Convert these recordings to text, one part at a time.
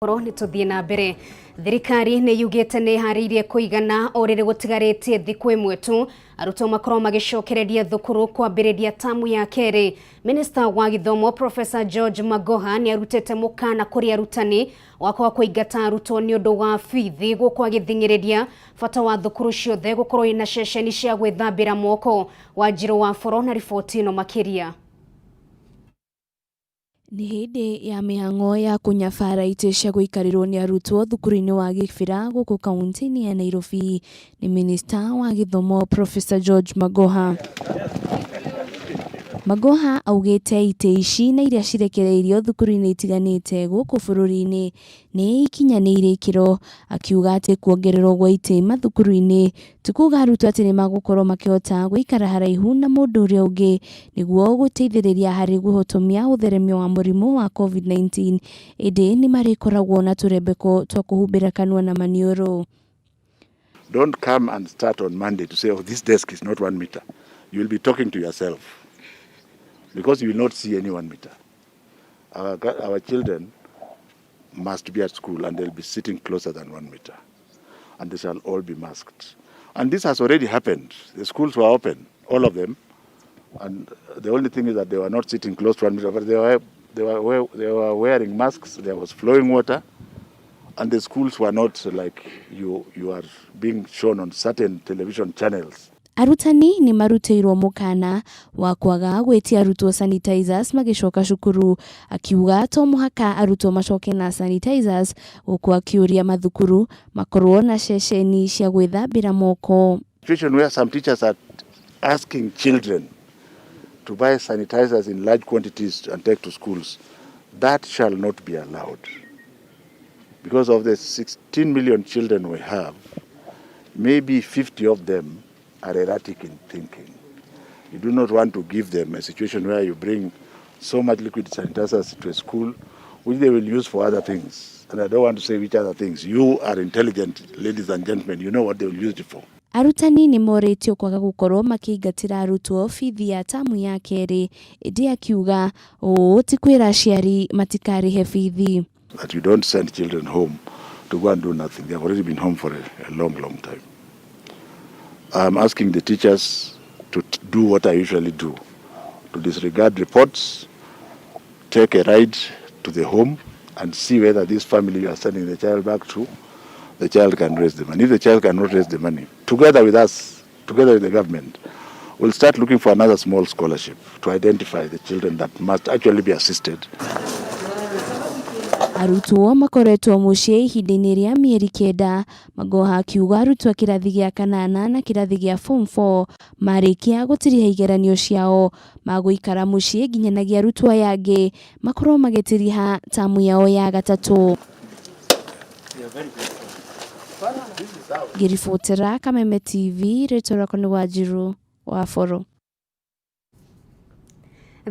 Korwo nĩ tũthiĩ na mbere, thirikari nĩ yugĩte nĩ ĩharĩirie kũigana o rĩrĩ gũtigarĩtie thikũ ĩmwe tu arutwo makorwo magĩcokereria thukuru kwambĩrĩria tamu ya kerĩ. Minista wa gĩthomo Professor George Magoha nĩ arutĩte mũkana kũrĩ arutani wa kwaga kũingata arutwo nĩ ũndũ wa bithi, gũkũ agĩthing'ĩrĩria bata wa thukuru ciothe gũkorwo ina ceceni cia gwĩthambĩra moko. Wanjirũ wa Boro na riboti ĩno makĩria. Nĩ hĩndĩ ya mĩhang'o ya kũnyabara itĩ cia gũikarĩrwo nĩ arutwo thukuru-inĩ wa Gĩbĩra gũkũ kauntĩ-inĩ ya Nairobi nĩ minista wa gĩthomo Professor George Magoha. Magoha augĩte itĩ ici na iria cirekereirio thukuru-inĩ itiganĩte gũkũ bũrũri-inĩ nĩ ikinyanĩire ikĩro, akiuga atĩ kuongererwo gwa itĩ mathukuru-inĩ ti kuga arutwo atĩ nĩ magũkorwo makĩhota gũikara haraihu na mũndũ ũrĩa ũngĩ nĩguo gũteithĩrĩria harĩ kũhotomia ũtheremia wa mũrimũ wa Covid-19, ĩndĩ nĩ marĩkoragwo na tũrembeko twa kũhumbĩra kanua na maniũrũ. Don't come and start on Monday to say, oh, this desk is not 1 meter. You will be talking to yourself because you will not see any 1 meter. Our children must be at school and they'll be sitting closer than 1 meter. And they shall all be masked. And this has already happened. The schools were open, all of them. And the only thing is that they were not sitting close to 1 meter, but they were wearing masks, there was flowing water, and the schools were not like you are being shown on certain television channels. Arutani nĩ marutĩirwo mũkana wa kwaga gwĩtia arutwo sanitizers magĩcoka cukuru, akiuga to mũhaka arutwo macoke na sanitizers, gũkũ akĩũria mathukuru makorwo na ceceni cia gwĩthambĩra moko. Situation where some teachers are asking children to buy sanitizers in large quantities and take to schools, that shall not be allowed. Because of the 16 million children we have, maybe 50 of them are erratic in thinking. You do not want to give them a situation where you bring so much liquid sanitizers to a school, which they will use for other things. And I don't want to say which other things. You are intelligent, ladies and gentlemen. You know what they will use it for. Arutani nĩ morĩtio kwaga gũkorwo makĩingatĩra arutwo bithi ya tamu ya kerĩ, ĩndĩ akiuga ũũ ti kwĩra aciari matikarĩhe bithi. That you don't send children home to go and do nothing. They have already been home for a long, long time. I'm asking the teachers to do what I usually do, to disregard reports, take a ride to the home and see whether this family you are sending the child back to, the child can raise the money. If the child cannot raise the money, together with us, together with the government, we'll start looking for another small scholarship to identify the children that must actually be assisted. Arutwo makoretwo mũciĩ ihinda-inĩ rĩa mĩeri 9. Magoha akiuga arutwo a kĩrathi gĩa kanana na kĩrathi gĩa form 4 marĩkia gũtiriha igeranio ciao magũikara mũciĩ nginyanagia arutwo aya angĩ makorwo magĩtiriha tamu yao ya gatatũ. Ngĩribotera Kameme TV, rĩtwa rĩakwa nĩ Wanjiru wa Boro.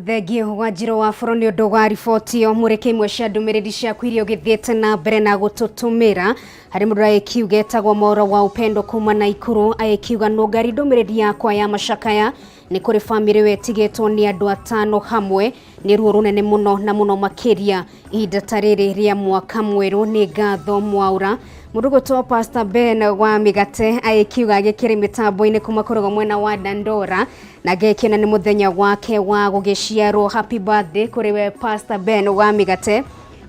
Thengio, Wanjirũ wa Boro, nĩ ũndũ wa riboti ĩyo. Mũrĩke imwe cia ndũmĩrĩri ciaku iria ũgĩthiĩte na mbere na gũtũtũmĩra. Harĩ mũndũ agĩkiuga etagwo Moro wa Upendo kuma Naikuru, agĩkiuga nũngari ndũmĩrĩri yakwa ya macakaya nĩ kũrĩ bamĩrĩ wetigĩtwo nĩ andũ atano hamwe, nĩ ruo rũnene mũno na mũno makĩria ihinda ta rĩrĩ rĩa mwaka mwerũ. Nĩ ngatho Mwaura. Mũndũ gwĩtwo Pastor Ben wa Mĩgate agĩkiuga agĩkĩrĩ mĩtambo-inĩ kuma kũrĩgwo mwena wa Dandora na ngekĩona nĩ mũthenya wake wa gũgĩciarwo. Happy birthday kũrĩ we, Pastor Ben wa Mĩgate.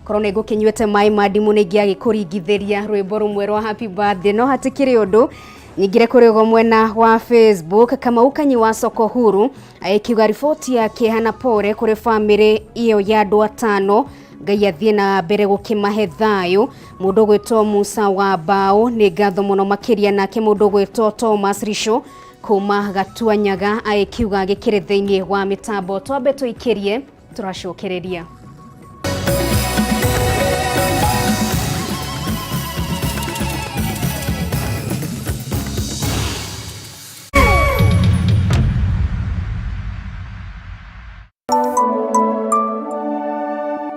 Korwo nĩ ngũkĩnyuĩte maĩ ma ndimũ nĩ ingĩagĩkũringithĩria rwĩmbo rũmwe rwa happy birthday, no hatikĩrĩ ũndũ. Nyingire kũrĩ ũguo mwena wa Facebook, Kamau Kanyi wa Soko Huru agĩkiuga riboti ya kĩeha na pore kũrĩ bamĩrĩ ĩyo ya andũ atano, Ngai athiĩ na mbere gũkĩmahe thayũ. Mũndũ ũgwĩtwo Musa wa Mbaũ, nĩ ngatho mũno makĩria. Nake mũndũ ũgwĩtwo Thomas Rico kuma Gatuanyaga agĩkiuga gĩkĩrĩ thĩinĩ wa mĩtambo. Twambe tũikĩrie, tũracokereria.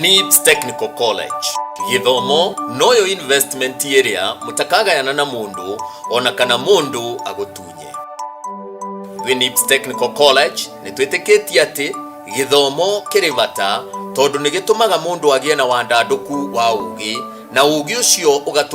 NIBS Technical College, gĩthomo noyo investment ĩrĩa mũtakagayana na mũndũ ona kana mũndũ agũtunye. Twĩ NIBS Technical College nĩ twĩtĩkĩtie atĩ gĩthomo kĩrĩ bata tondũ nĩ gĩtũmaga mũndũ agĩe na wandandũku wa ũũgĩ. Na ũũgĩ ũcio ũgatũma